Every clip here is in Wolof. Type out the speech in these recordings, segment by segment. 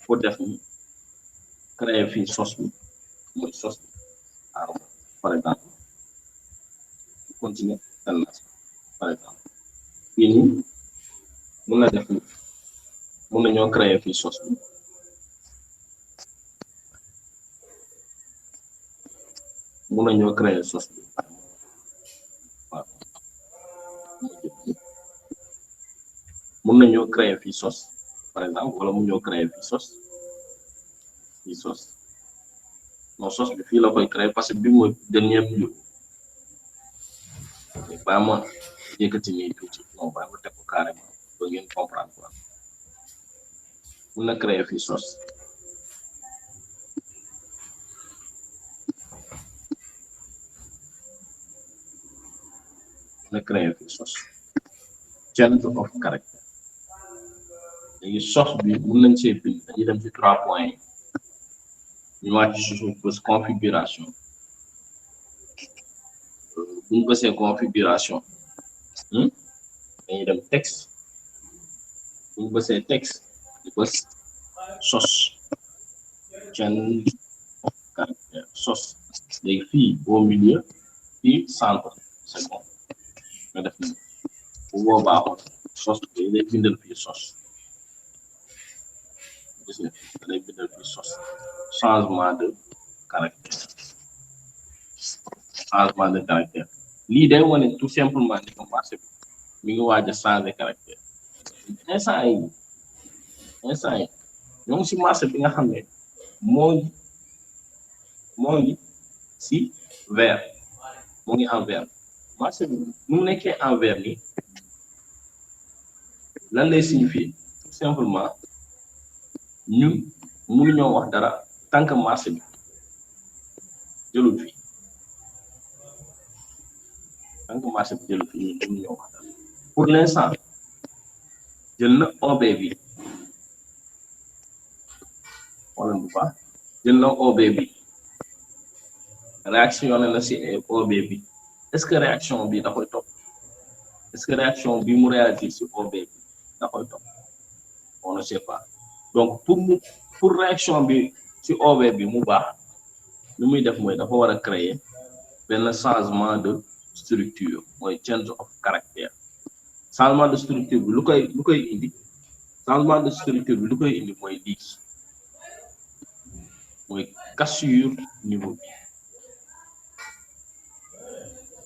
pour def ni créer fii source bi mooy source bi par exemple continuer tendance par exemple fii nii mun na def ni mun nañoo créer fii source bi mun nañoo créer source bi waaw mun nañoo créer fii source par exemple wala mun ñoo créer fii source non source bi fii la koy créer parce que bi mooy dernier bi ba ma yëkkati nii tuuti non ba ma teg ko carrément ba ngeen comprendre quoi mun na créer fii source mun na créer fii source change of character léegi source bi mun nañ see bind dañuy dem ci 3 points yi ñu wàcc ci suuf bës configuration bu ñu bësee configuration dañuy dem texte bu ñu bësee texte di bës source change of character source léegi fii au milieu fii centre c'est bon nga def ni bu boobaa source bi lay bindal fii source gis nga da lay bindal fii source changement de caractère lii day wane tout simplement ni ko marché bi mi ngi waaj a changer caractère instant yi ñoo ngi si marché bi nga xam ne moo ngi si vert moo ngi en vert marché bi nu mu nekkee en vert nii lan lay signifier tout simplement ñun mënuñoo wax dara tant que marché bi jëlul fii tant que marché bi jëlul fii ñun mënuñoo wax dara pour l'instant jël na OB bi wala bu baax jël na OB bi réactionné na si OB bi est-ce que réaction bi da koy topp est-ce que réaction bi mu réagir si OB bi da koy topp on ne sait pas donc pour réaction bi si OB bi mu baax lu muy def mooy dafa war a créer benn changement de structure mooy change of caractère changement de structure bi lu koy indi changement de structure bi lu koy indi mooy lii mooy cassure niveau bi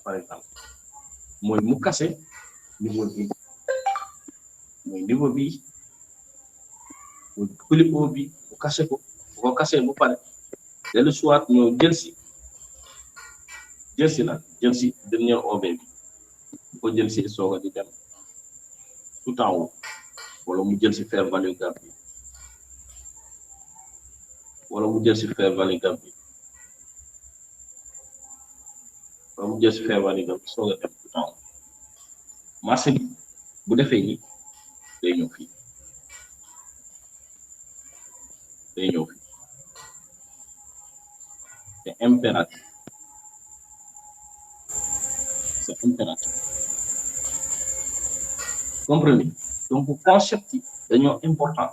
par exemple mooy mu casser niveau bi mooy niveau bi mooy plus haut bi mu casser ko bu ko casser bu pare dellu soit ñëw jël si dernier OB bi bu ko jël si sooga di dem tout en haut wala mu jël si fair value gap bi wala mu jël si fair value gap bi wala mu jël si fair value gap bi sooga dem tout en haut marché bi bu defee ni day ñëw fii c'est impératif comprenez donc concept yi dañoo important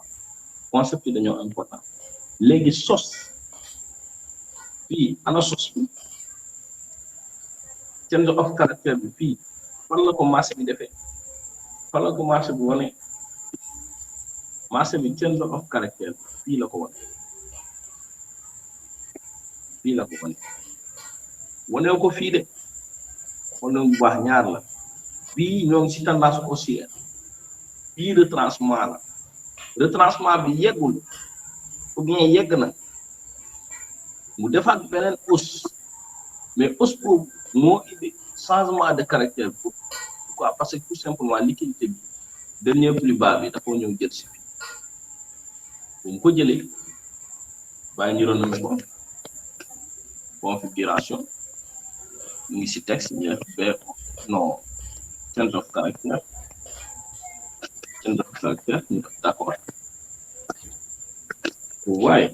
léegi sos fii ana sos bi change of caractère bi fii fan la ko marché bi defee fan la ko marché bi wane marché bi change of caractère fii la ko wane wane ko fii de wane bu baax ñaar la bii ñoo ngi ci tendance haussière bii retranchement bi yeggul ou bien yegg na mu defaat beneen hausse mais hausse boobu moo indi changement de caractère pourquoi parce que tout simplement liquidité bi dernier plus bas bi dafa ñëw jël si fii bu mu ko jëlee bàyyi ñu renommé ko configuration mu ngi si texte non change of caractère d'accord waaye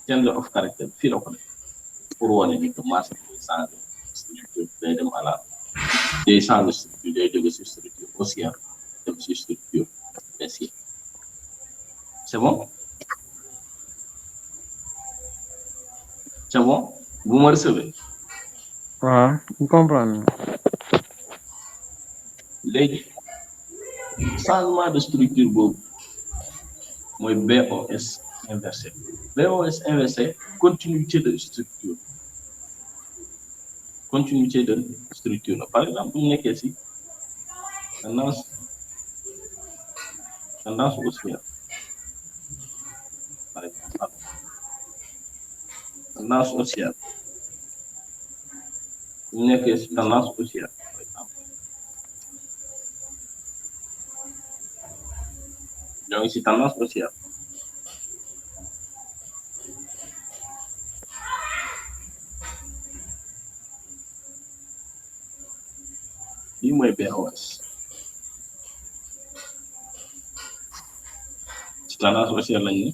change of caractère fii la ko def pour wane ni que marché bi changé day dem à la day changer structure day jóge ci structure haussière dem ci structure baissière c'est bon vous me recevez je comprends. léegi changement de structure boobu mooy BOS inversé BOS inversé continuité de structure la par exemple bu ñu nekkee ci tendance haussière par exemple tendance haussière bu ñu nekkee ci tendance haussière par exemple ñoo ngi ci tendance haussière lii mooy BOS ci tendance haussière lañ ne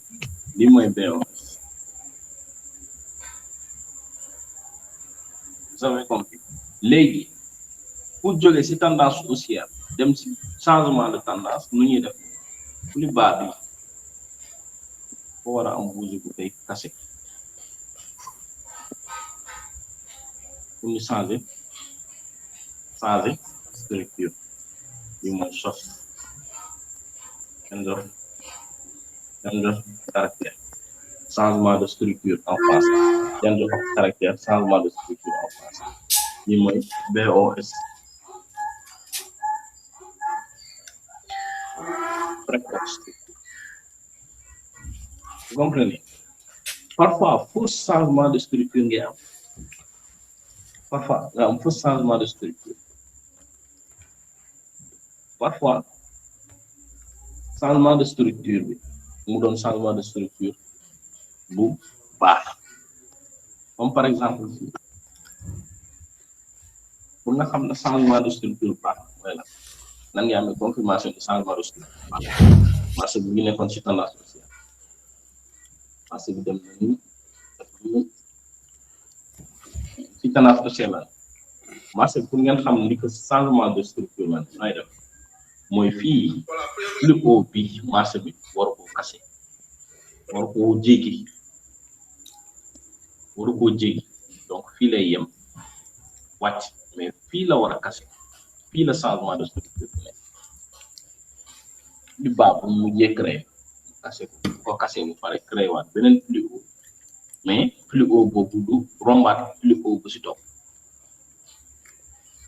lii mooy BOS vous avez compris léegi pour jóge ci tendance haussière dem ci changement de tendance nu ñuy def plus bas bi foo war a am bougie bu koy kase pour ñu changer structure bi mooy sos change of caractère changement de structure en français change of caractère changement de structure en français bi mooy BOS précoce vous comprenez parfois faux changement de structure ngay am parfois nga am faux changement de structure parfois changement de structure bi mu doon changement de structure bu baax comme par exemple pour nga xam ne changement de structure baax mooy la nan nga amee confirmation de changement de structure baax marché bi ngi nekkoon ci tendance haussière marché bi dem nañu ci tendance haussière la marché pour ngeen xam ni que changement de structure la nooy def mooy fii plus haut bi marché bi war koo kase war koo jéggi donc fii lay yem wàcc mais fii la war a kase fii la changement de structure bi nekk plus bas bu mu mujjee créé kase ko kase bu pare créé waat beneen plus haut mais plus haut boobu du rombaat plus haut bu si topp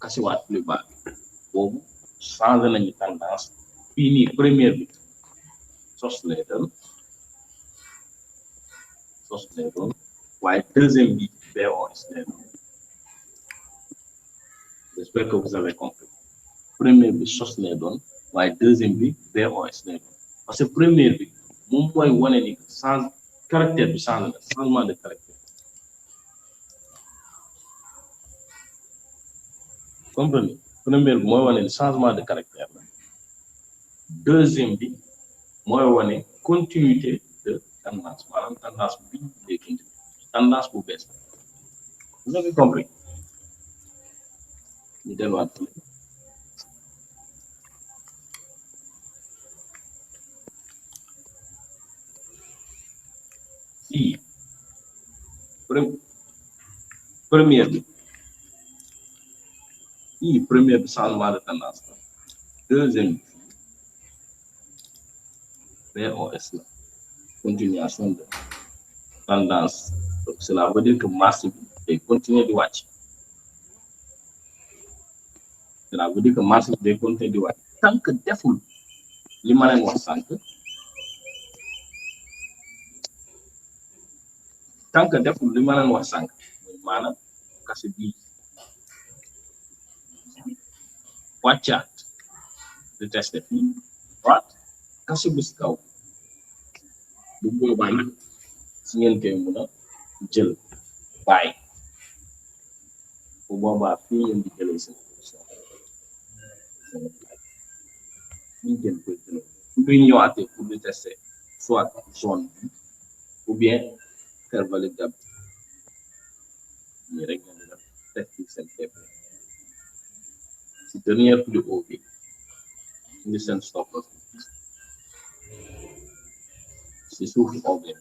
kase waat plus bas boobu changé nañu tendance fii nii première bi sos lay doon waaye deuxième bi BOS lay doon j'espère que vous avez compris première bi sos lay doon waaye deuxième bi BOS lay doon parce que première bi moom mooy wane ni caractère bi changé na changement de caractère comprenez première bi mooy wane ni changement de caractère la deuxième bi mooy wane continuité de tendance maanaam tendance bi day continuer tendance bu bees vous avez compris ñu delluwaat fii première bi fii première bi changement de tendance la deuxième bi BOS la continuation de tendance donc cela veut dire que marché bi day continuer di wàcc cela veut dire que marché bi day continuer di wàcc tant que deful li ma leen wax sànq tant que deful li ma leen wax sànq maanaam kase bii wàccaat di testé fii waat kase bu si kaw bu boobaa nag si ngeen koy mën a jël bàyyi bu boobaa fii ngeen di jëlee seen position fii ngeen koy jëlee fu muy ñëwaatee pour di tester soit zone bi ou bien faire validable nii rek ngeen di def test seen TP dernière plus haut bi indi seen stop loss si suuf OB bi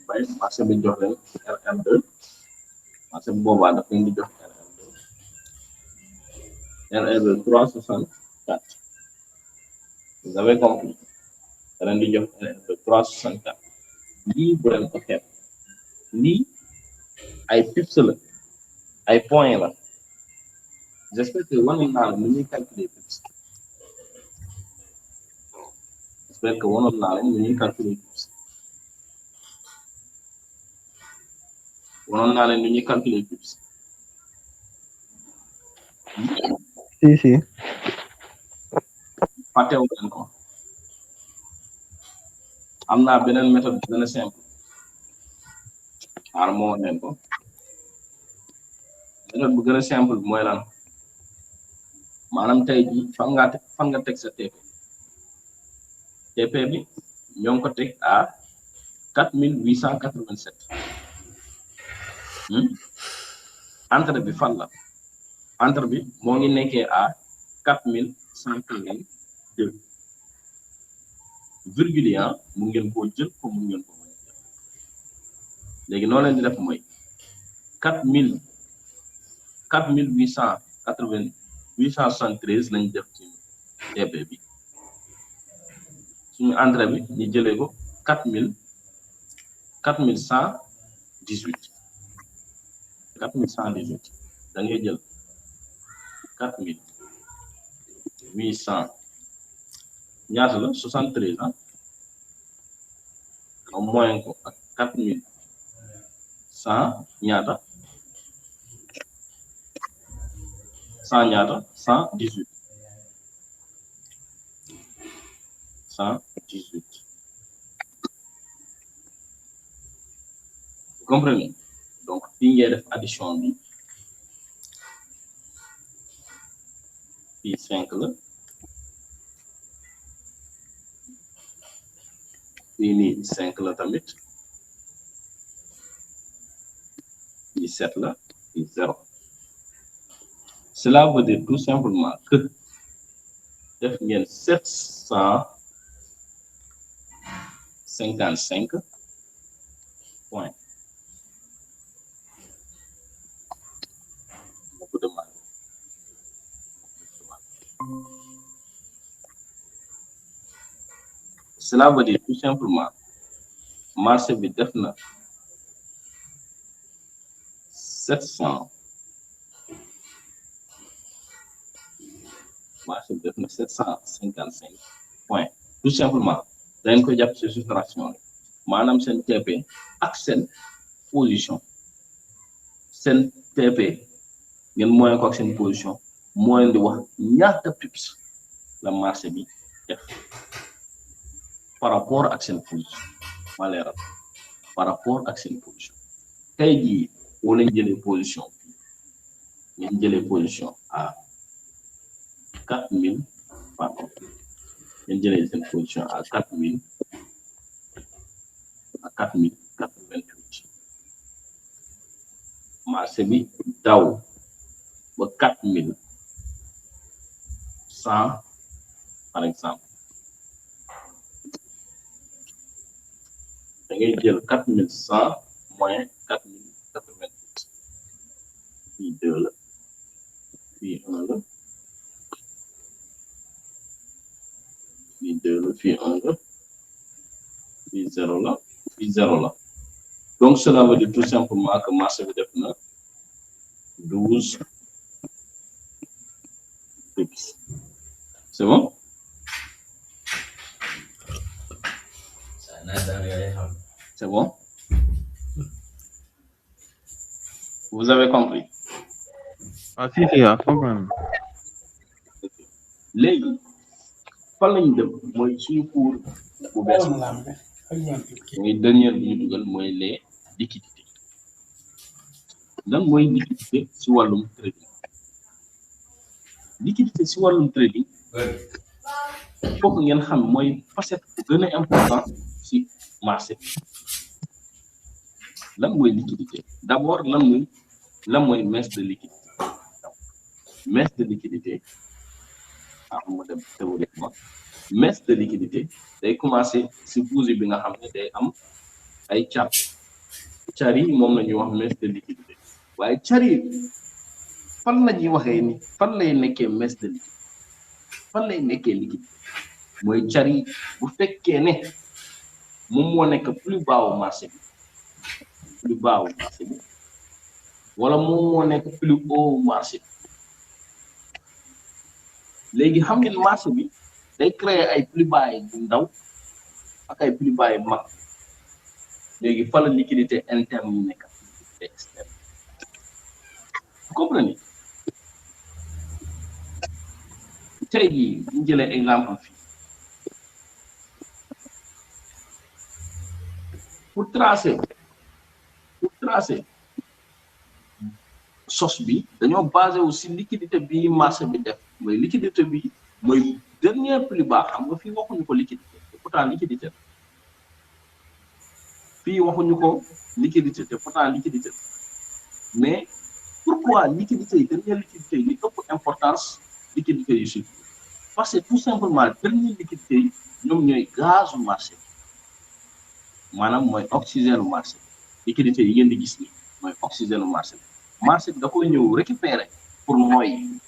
bay marché bi jox leen RR2 marché bi boobaa daf leen di jox RR2 364 vous avez compris da leen di jox RR2 364 lii bu leen ko xeeb lii ay pips la ay points la j'espère que wanoon naa la nu ñuy calculer pips j'espère que wanoon naa leen nu ñuy calculer pips wanoon naa leen nu ñuy calculer pips si fàttewu leen ko am naa beneen méthode bu gën a simple xaaral moo leen ko méthode bu gën a simple mooy lan maanaam tey jii fan nga teg sa TP bi ñoo ngi ko teg à 4887 entre bi fan la entre bi moo ngi nekkee à 4142 virgule yi mu ngeen koo jël ko mu ngeen ko mën a jël léegi noo leen di def mooy 873 lañ def ci TP bi suñu entrée bi ñu jëlee ko 4118 da ngay jël 4800 ñaata la 73 ah nga moyen ko ak 4100 ñaata 100 ñaata 118 vous comprenez donc fii ngay def addition bi fii 5 la fii nii 5 la tamit fii 7 la fii 0 cela veut dire tout simplement que def ngeen 755 points beaucoup de mal cela veut dire tout simplement marché bi def na 700 marché bi def na 755 points tout simplement dañ ko jàpp ci soustraction maanaam seen TP ak seen position seen TP ngeen moyen ko ak seen position moo leen di wax ñaata pips la marché bi def par rapport ak seen position ma leeral par rapport ak seen position tey jii woo leen jëlee position ngeen jëlee position à 4000 pardon ngeen jëlee seen position à 4000 à 4088 marché bi daw ba 4100 par exemple da ngay jël 4100 moins 4088 fii 2 la fii 1 la fii 2 la fii 1 la fii 0 la fii 0 la donc cela veut dire tout simplement que marché bi def na 12 pips c'est bon c'est bon vous avez compris si comprendre léegi fan lañu dem mooy suñu cours bu bees mooy dernière bi ñu dugal mooy les liquidités lan mooy liquidité ci wàllum trading liquidité ci wàllum trading fokk ngeen xam mooy facette bu gën a important ci marché lan mooy liquidité d'abord lan mooy messe de liquidité messe de liquidité théoriquement messe de liquidité day commencer si bougie bi nga xam ne day am ay car yi moom la ñuy wax messe de liquidité waaye car yi fan la ñuy waxee ni fan lay nekkee messe de liquidité fan lay nekkee liquidité mooy car yi bu fekkee ne moom moo nekk plus bas marché bi wala moom moo nekk plus haut marché bi léegi xam ngeen marché bi day créer ay plus bas yu ndaw ak ay plus bas yu mag léegi fa la liquidité interne yi nekk liquidité externe vous comprenez tey jii ñu jëlee exemple fii pour tracer sos bi dañoo basé wu si liquidité bi marché bi def mooy liquidité bi mooy dernier plus bas xam nga fii waxuñu ko liquidité te pourtant liquidité fii waxuñu ko liquidité te pourtant liquidité mais pourquoi liquidité yi dernière liquidité yi ëpp importance liquidité yi si parce que tout simplement dernière liquidité yi ñoom ñooy gazu marché maanaam mooy oxygène marché liquidité yi ngeen di gis ni mooy oxygène marché bi da koy ñëw récupérer pour noyyi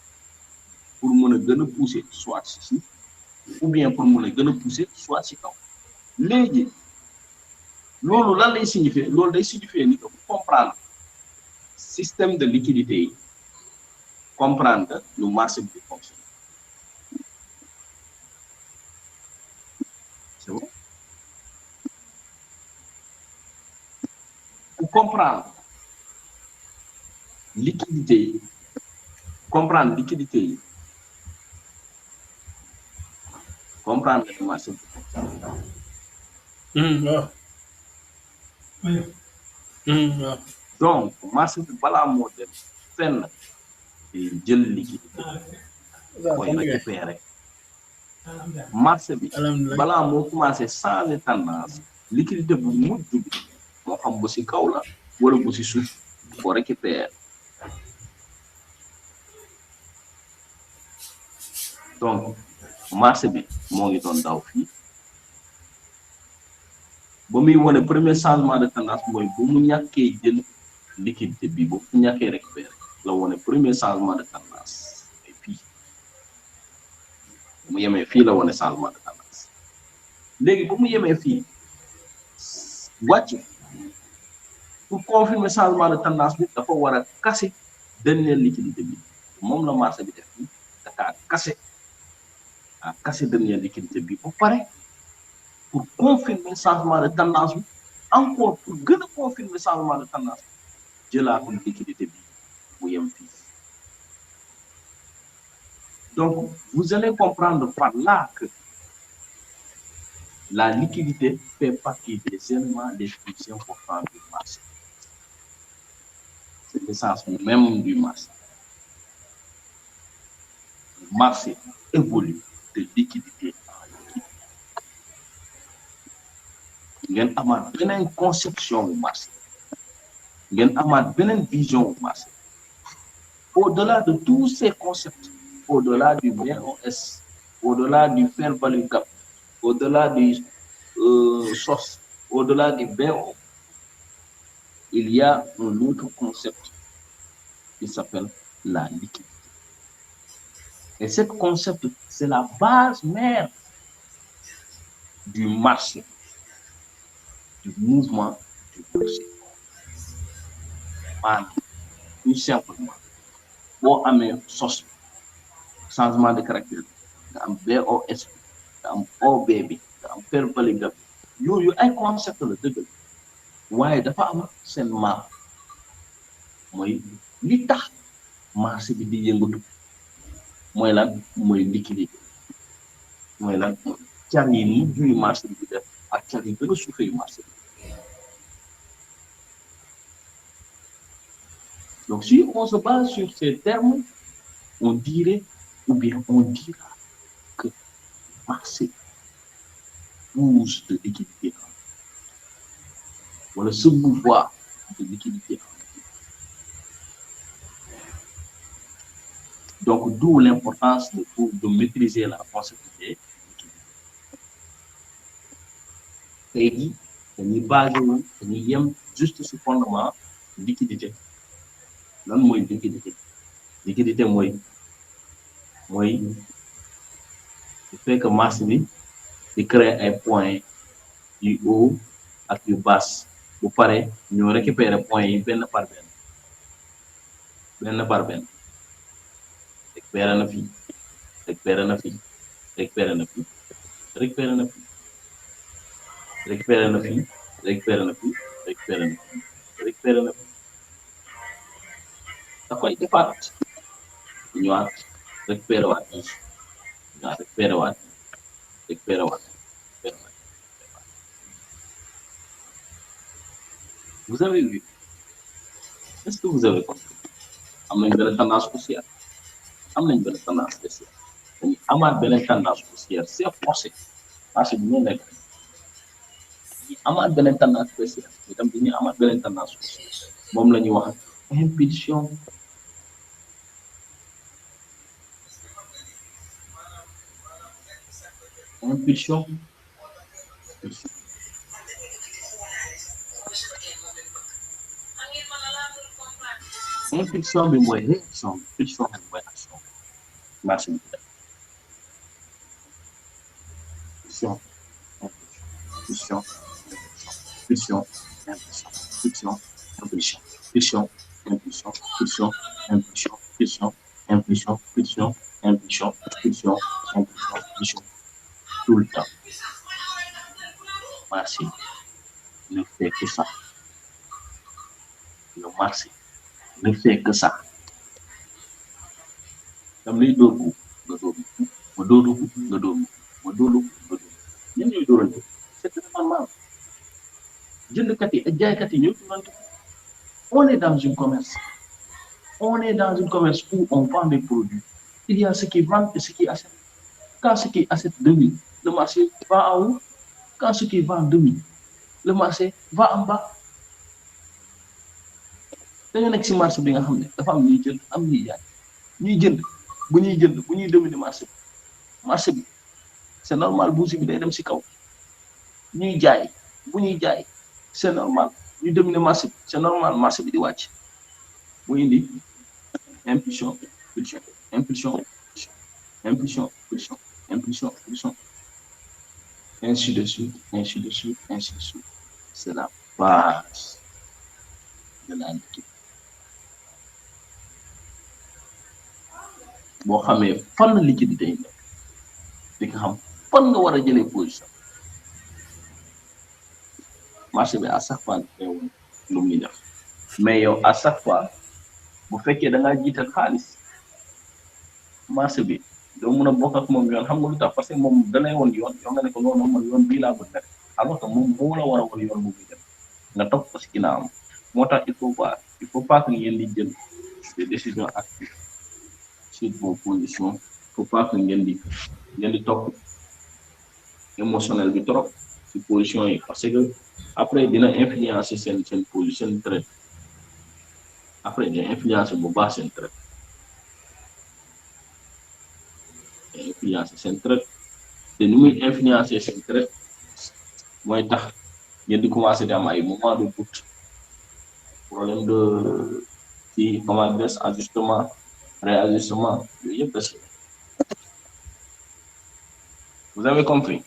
pour mën a gën a pousser soit si suuf ou bien pour mën a gën a pousser soit si kaw léegi loolu lan lay signifier loolu day signifier ni que comprendre système de liquidité yi comprendre lu marché bi fonctionne c'est bon pour comprendre liquidité yi comprendre le marché bi fonctionne donc marché bi balaa moo dem fenn jël liquidité koy récupérer marché bi balaa moo commencé changer tendance liquidité bu mujj bi moo xam bu si kaw la wala bu si suuf ko récupérer donc marché bi moo ngi doon daw fii ba muy wane premier changement de tendance mooy bu mu ñàkkee jël liquidité bi bu mu ñàkkee récupérer la wane premier changement de tendance et fii mu yemee fii la wane changement de tendance léegi bu mu yemee fii wàcc pour confirmer changement de tendance bi dafa war a casser dernière liquidité bi moom la marché bi def fii dafa casser dernière liquidité bi ba pare pour confirmer changement de tendance bi encore pour gën a confirmer changement de tendance bi jëlaatul liquidité bi mu yem fii donc vous allez comprendre par là que la liquidité fait partie des éléments les plus importants du marché. C'est l'essence même du marché. Le marché évolue de liquidité en liquidité. Ngeen amaat beneen conception du marché. Ngeen amaat beneen vision du marché. Au-delà de tous ces concepts, au-delà du BOS, au-delà du fair value gap, au-delà du SOS, au-delà du BO, il y a un autre concept qui s'appelle la liquidité. Et ce concept, c'est la base mère du marché, du mouvement du marché. Tout simplement, boo amee SOS, changement de caractère, nga am BOS, nga am OB bi, nga am fair value gap, yooyu ay concept la dëgg la waaye dafa am seen maam mooy li tax marché bi di yëngatu mooy lan mooy liquidité mooy lan car yi nii juy marché bi def ak car yi gën a suufee marché bi. Donc si on se base sur ces termes, on dirait ou bien on dira que marché pousse de liquidité wala ce pouvoir de liquidité. Donc, d'où l'importance de maîtriser la conceptualité. tey jii dañuy basé wu dañuy yem juste ci fondement liquidité lan mooy liquidité liquidité mooy su fait que marché bi di créer ay points yu haut ak yu basse bu pare ñu récupérer points yi benn par benn récupérer na fii récupérer na fii récupérer na fii récupérer na fii récupérer na fii récupérer na fii récupérer na fii récupérer na fii da koy defaat ñëwaat récupérer waat yi ñëwaat récupérer waat récupérer waat vous avez vu est-ce que vous avez compris am nañ benn tendance haussière am nañ benn tendance baissière dañuy amaat beneen tendance haussière c'est forcé marché bi ñoo nekk dañuy amaat beneen tendance baissière itam dañuy amaat beneen tendance haussière moom la ñuy wax impulsion impulsion impulsion bi mooy réaction impulsion bi mooy action marché bi def impulsion impulsion impulsion impulsion impulsion impulsion impulsion impulsion impulsion impulsion impulsion impulsion impulsion impulsion impulsion tout le temps marché ne fait que ça le marché ne fait que ça dam lay dóor ko nga dóor ma dóoru ko nga dóor ma dóoru ko nga dóor ñun ñooy dóorante c'est très normal jëndkat yi ak jaaykat yi ñooy dóorante on est dans une commerce on est dans une commerce où on vend des produits il y a ceux qui vendent et ceux qui achètent quand ceux qui achètent 2000 le marché va en haut quand ceux qui vendent 2000 le marché va en bas dañoo nekk ci marché bi nga xam ne dafa am ñuy jënd am ñuy jaay ñuy jënd bu ñuy dominer marché bi c'est normal bourse bi day dem ci kaw ñuy jaay bu ñuy jaay c'est normal ñu dominer marché bi c'est normal marché bi di wàcc mu indi impulsion impulsion impulsion impulsion impulsion impulsion impulsion ainsi de suite ainsi de suite ainsi de suite c'est la base de la liquidité boo xamee fan la liquidité yi nekk di nga xam fan nga war a jëlee position marché bi à chaque fois teewul lu muy def mais yow à chaque fois bu fekkee da ngaa jiital xaalis marché bi doo mun a bokk ak moom yoon xam nga lu tax parce que moom danay woon yoon yow nga ne ko noonu man yoon bii laa bëgg def alors que moom moo la war a woon yoon bu muy def nga topp ko si ginnaawam moo tax il faut pas que ngeen di jël des décisions actives sur vos positions il faut pas que ngeen di topp émotionnel bi trop ci position yi parce que après dina influencer seen position seen trait après dina influencer bu baax seen trait influencer seen trait te ni muy influencer seen trait mooy tax ngeen di commencer di am ay moment de doute problème de ci comment dire ajustement réajustement yooyu yëpp des vous avez compris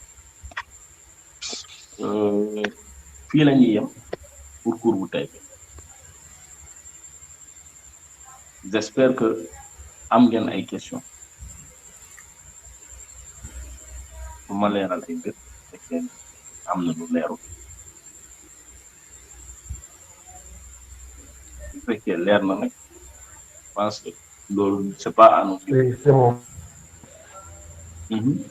fii la ñuy yem pour cours bu tey bi j'espère que am ngeen ay questions bu ma leeral ay mbir fekkee am na lu leeru bu fekkee leer na nag je pense que loolu c'est pas à nous. Oui, c'est bon. Oui.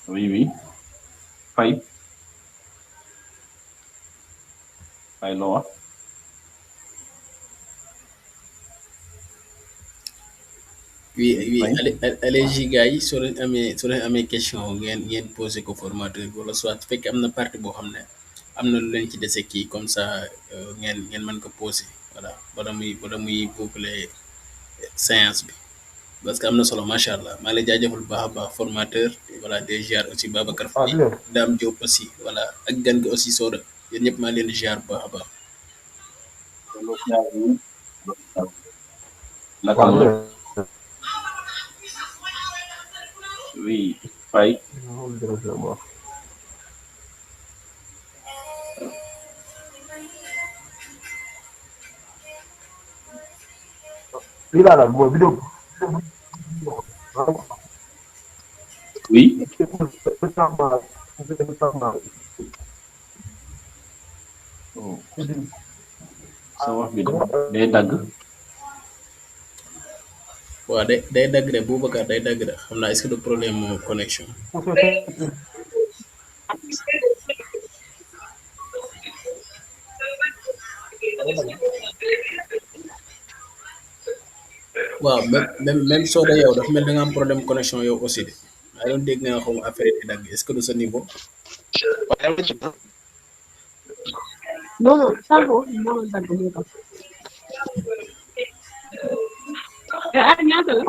Oui. Faye loo wax oui allez-y gars yi soo leen amee question ngeen posé ko formateur bi wala soit fekk am na partie boo xam ne am na lu leen ci dese kii comme ça ngeen mën ko poser voilà bala muy boucler séance bi parce que am na solo macha allah maa ngi lay jaajëfal bu baax a baax formateur voilà des ziar aussi Babacar Faye Dame Diop aussi voilà ak gan gi aussi Soda yéen ñëpp maa ngi leen di ziar bu baax a baax. naka la oui Faye oui sa wax bi day dagg waaw day dagg de Boubacar day dagg de xam naa est-ce que du problème connexion. waaw même soo da yow dafa mel da nga am problème connexion yow aussi de maa doon dégg nga xaw ma affaire yi dagg est-ce que du sa niveau. Non, non, ça va, non, dagg moo tax. Ñaata la.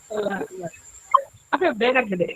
Voilà. Affaire day dagg de.